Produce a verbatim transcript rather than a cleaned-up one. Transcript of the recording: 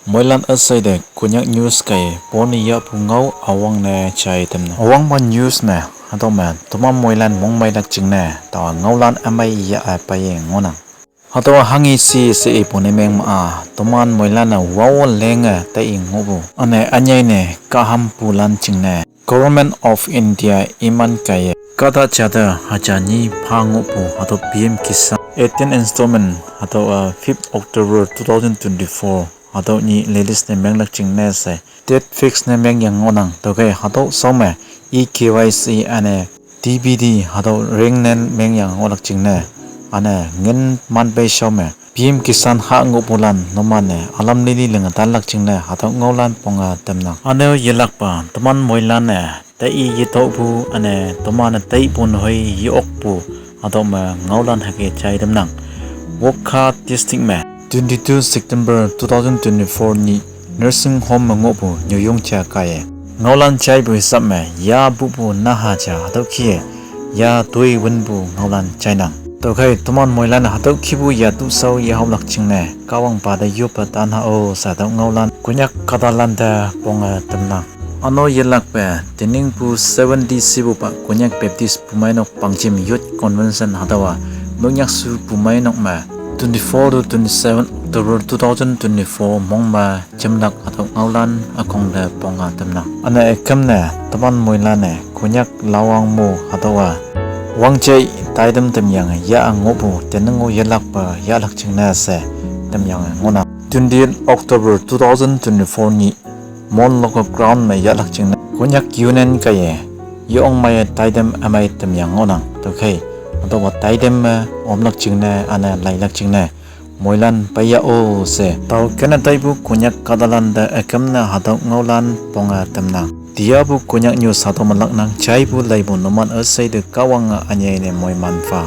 Moilan üsei te Konyak news kaiye pone yahpu ngao üwangne jai tamnang. Üwangpa news me, hatüo me, toman moilan mongmeilak jingne, taowa ngaolan ümei yah-e peiye ngohnang. Hatüowa hanghe shi she ipu ne meng ma-a, toman moilan-e wao lenge taiye ngohpu. Üne ünyei ne kahampulan jingne, Government of India iman kaiye kahta jate haja nyi pha ngohpu hatüo P M Kisan eighteen installment hatüo-a fifth October two thousand twenty-four hatüo nyi release ne menglak jingne she date fix ne mengyang ngohnang. Tüokhei hatüo shao me e-K Y C üne D B T hatüo ring ne mengyang ngohlak jingne, üne ngin man pei shao me P M Kisan ha ngohpulan numan-e ülam lili linge tanlak jingne hatüo ngaolan ponge tamnang. Üne-o yelakpa teman moilan-e taiye yetüohpu üne toman-e taipu nehoi ye-okpu hatüo me ngaolan hüke jai tamnang. Wokha district me twenty-two September two thousand twenty-four nyih nursing home me ngohpu nyuyong ja kaiye ngaolan jaipu hisap me yapupu naha ja hatüo kih-e ya toi wünpu ngaolan jainang. Tüokhei toman moilan hatüo kihpu yatu shao yehaolak jingne Kahwangpa te yoppe tanha-o she hatüo ngaolan Konyak kahtalan te ponge tamnang. Üne-o yelakpe tenyihpu seventy shepupa Konyak Baptist Bumeinok Pangjim Youth Convention hatüowa Monyaksu Bumeinok me twenty-four to twenty-seven October two thousand twenty-four mong me jemlak hatüo ngaolan ükhong te ponge tamnang. Üne ükemne teman moilan-e Konyak Lao-ang mo hatüowa wangjei taitam tamyange yah-e ngohpu teneng-o yelakpe yahlak jingne she tamyange ngohnang. Twenty-eight October two thousand twenty-four nyih Mon local ground me yahlak jingne Konyak Union kaiye yeongmeiye taitam ümei tamyange ngohnang. Tüokhei hatüopa taitam me omlak jingne üne leilak jingne moilan peiya-o she tao kene taipu Konyak kahtalan te ükemne hatüo ngaolan ponge tamnang. Tiapu Konyak news hatüo me laknang. Jaipu leipu numan üshei te Kahwange ünyei ne moiman pha.